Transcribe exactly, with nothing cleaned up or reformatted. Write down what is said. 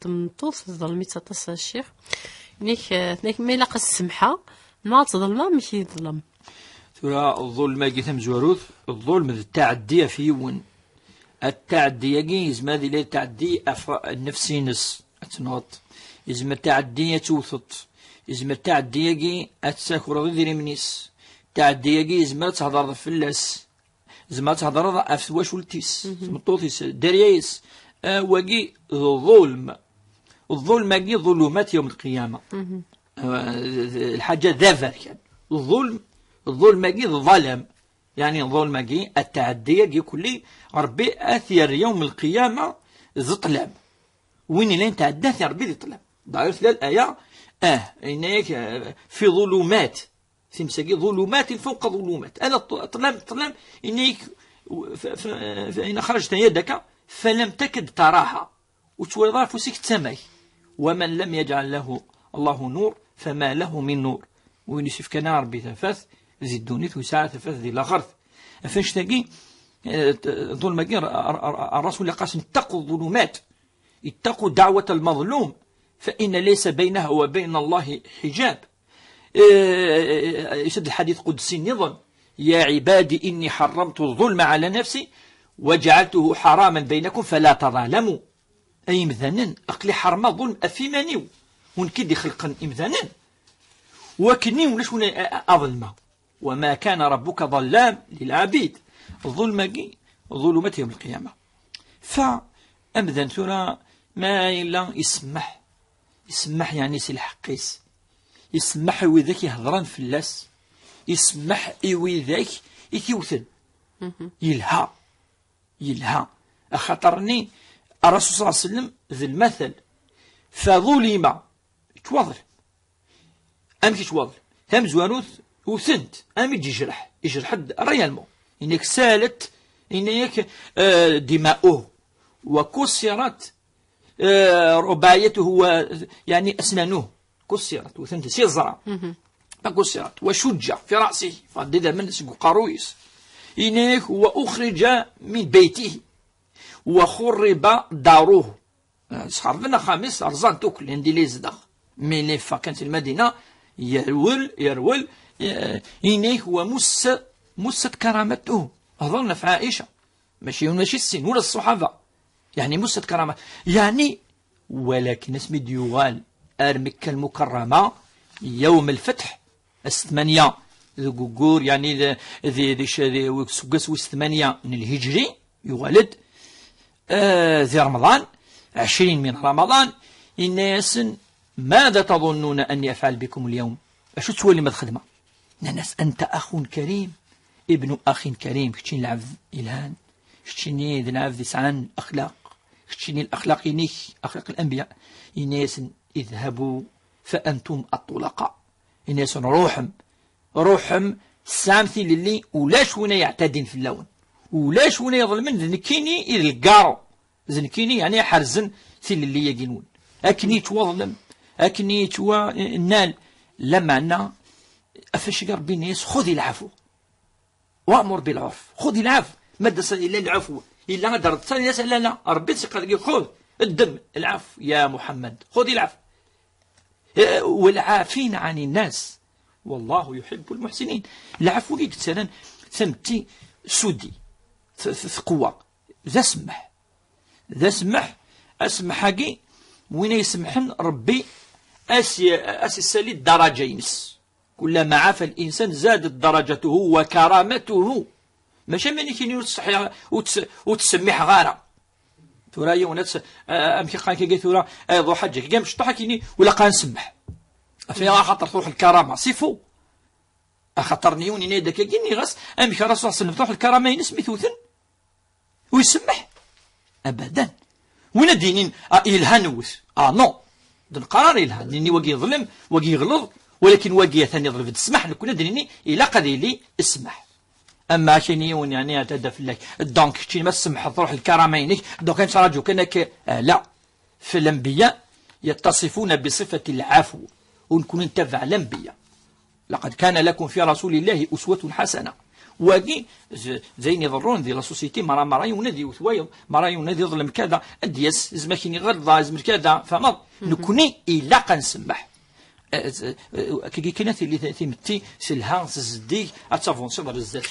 Tmeṭṭut tḍelm-itt aṭas a ccix. Nek, eh, nek ma ilaq ad s-semḥeɣ, neɣ ad tḍelmeɣ, amek i iḍlem? Tura, ḍulm-agi tamezwarut, ḍulm d ttaɛeddi ɣef yiwen. Ttaɛeddi-agi yezmer ad yili ttaɛeddi ɣef nnefs-ines, ad tenɣeḍ. Yezmer ttaɛeddi ad tewteḍ. Yezmer ttaɛeddi-agi ad tessekreḍ idrimen-is. Ttaɛeddi-agi yezmer ad thedreḍ fell-as. Tzemreḍ ad thedreḍ ɣef twacult-is, tmeṭṭut-is, dderya-is. Ah, wagi d ḍulm. Ḍulm-agi ḍulumat yawm lqiyama. Ah, d, d, lḥaǧa d aberkan. Ḍulm, ḍulm-agi d ḍalam. Yeɛni ḍulm-agi, ttaɛeddi-agi kulli, Ṛebbi ad t-yerr yawm lqiyama d ṭṭlam. Win yellan yetɛedda, Ṛebbi di ṭṭlam. D'ailleurs, tella laya, ah, yenna-yak, ah, fi ḍulumat. Times-agi ḍulumat fawqa ḍulumat. Ala ṭ-, ṭṭlam, ṭṭlam, yenna-yak, f-, f-, f-, فإن أخرجت يدك فلم تكد تراها. Ur tettwaliḍ ara afus-ik d tama-k. ومن لم يجعل له الله نور فما له من نور. Win ur s-yefkan ara Ṛebbi tafat di ddunit, ur yesɛi ara tafat di laxert. Ɣef annect-agi, eh, ḍulm-agi, r-, r-, r-, الرسول قال: اتقوا الظلمات، اتقوا دعوة المظلوم، فإن ليس بينها وبين الله حجاب. Eh, isedd lḥadit qudsi nniḍen: يا عبادي إني حرمت الظلم على نفسي وجعلته حراما بينكم فلا تظالموا. Ay imdanen, aql-i ḥerrmeɣ ḍulm ɣef iman-iw, u nekk i d-ixelqen imdanen, wakken i ulac win a, a, a ḍelmeɣ. وما كان ربك ظلام للعبيد. Ḍulm-agi, ḍulumat yawm lqiyama. Fa, amdan tura, ma yella isemmeḥ, isemmeḥ yeɛni si lḥeqq-is, isemmeḥ i widak ihedṛen fell-as, isemmeḥ i widak i t-iwten. Yelha. Yelha. Axaṭer-nni, Ṛṛasul ṣalla Llahu ɛalayhi wa sallam d lmatal. Fa ḍulima, yettwaḍlem. Amek yettwaḍlem? Tamezwarut, wten-t, am i d-yejreḥ, yejreḥ-d réellement. Yenna-k salet, yenna-k, eh, دماؤه، وكسرت، eh, رباعيته و، يعني أسنانه. كسرت، wten-t s iẓra. Ma كسرت، وشج في رأسه، ffɣen-d idammen seg uqerruy-is. Yenna-yak, وأخرج من بيته، وخرب داره. Sxerben axxam-is, rẓan-t akk, anda i la yezdeɣ. Mi la yeffeɣ kan si Lmadina, yerwel, yerwel, eh, yenna-yak, ومس، مست كرامته. Hedṛen ɣef Ɛica. Mačči yiwen, mačči sin, ula d ṣṣuḥaba. Yeɛni, مست كرامته. Yeɛni, walakin asmi d-yuɣal ar Mekka Lmukerrama, yawm lfetḥ, ass tmanya deg uggur, yeɛni, d, d, d, d, deg useggas wis tmanya n lhijri, yuɣal-d, eh, di Remḍan, ɛecrin min Ramaḍan, yenna-yasen: ماذا تظنون أني أفعل بكم اليوم؟ Acu tettwalim ad xedmeɣ? Nnan-as: أنت أخ كريم، ابن أخ كريم، keččini lɛebd yelhan, keččini d lɛebd yesɛan axlaq, keččini laxlaq-inek, axlaq lanbiya. Yenna-yasen: اذهبوا فأنتم الطلقاء. Yenna-yasen: Ruḥem, ruḥem, tesɛam tilelli, ulac win ay yeɛtadin fell-awen, ulac win ay iḍelmen, d nekkini i d lgaru. D nekkini, yeɛni, iḥerzen tilelli-agi-nwen. Akken yettwaḍlem, akken yettwanal, lameɛna, ɣef wacagi Ṛebbi yenna-yas: خذ العفو وأمر بالعرف. خذ العفو. Ma d-as yella lɛefw, yella ad d-terreḍ, yenna-yas: لا، لا, Ṛebbi ttseqqar deg-i: خذ, ddem العفو يا محمد، خذ العفو. Eh, والعافين عن الناس والله يحب المحسنين. Lɛefw i yettarran tametti s udi, t-, t-, tqewwa. D asemmeḥ. D asemmeḥ, asemmeḥ-agi, win ay isemḥen Ṛebbi, as-, as-issali ddaraǧa-ines. كلما عفا الإنسان زادت درجته وكرامته. Mačči am akken ur ttseḥḥiɣ, ur tt-, ur ttsemmiḥeɣ ara. Tura yiwen ad tt-, a-, amek i qqaren kagi tura, ay ḍuḥ ḥaǧa, kagi amecṭuḥ akini, ula qqaren semmeḥ. Ɣef axaṭer truḥ lkarama, c'est faux. Axaṭer n yiwen yenna-d akkagi, nniɣ-as, amek ara s-, s-, truḥ lkarama-ines mi tewten? Ur isemmeḥ? Abadan. Win ad d-yinin, ah, yelha newwet. Ah, non. D nqar ara yelha. Nini wagi yeḍlem, wagi yeɣleḍ, walakin wagi atan yeḍleb-d ssmaḥ, nekkni ad d-nini, ilaq ad yili ssmaḥ. Ama akini yiwen, yeɛni, ad d fell-ak. Donc, keččini ma tsemḥeḍ, truḥ lkarama-inek, donc ad nettraǧu kan akka, ah, la. فالأنبياء يتصفون بصفة العفو، u nekkni ntabaɛ الأنبياء. لقد كان لكم في رسول الله أسوة حسنة. Wagi d ayen iḍerrun di la société. Mara mara yiwen ad yewwet wayeḍ, mara yiwen ad yeḍlem kada, ad d-yas izmer kini ɣelḍa, izmer kada, tfehmeḍ? Nekkni ilaq ad nsemmeḥ. Akkagi kan ad tili timetti telha, tezdig, ad tavansiḍ ar zdat.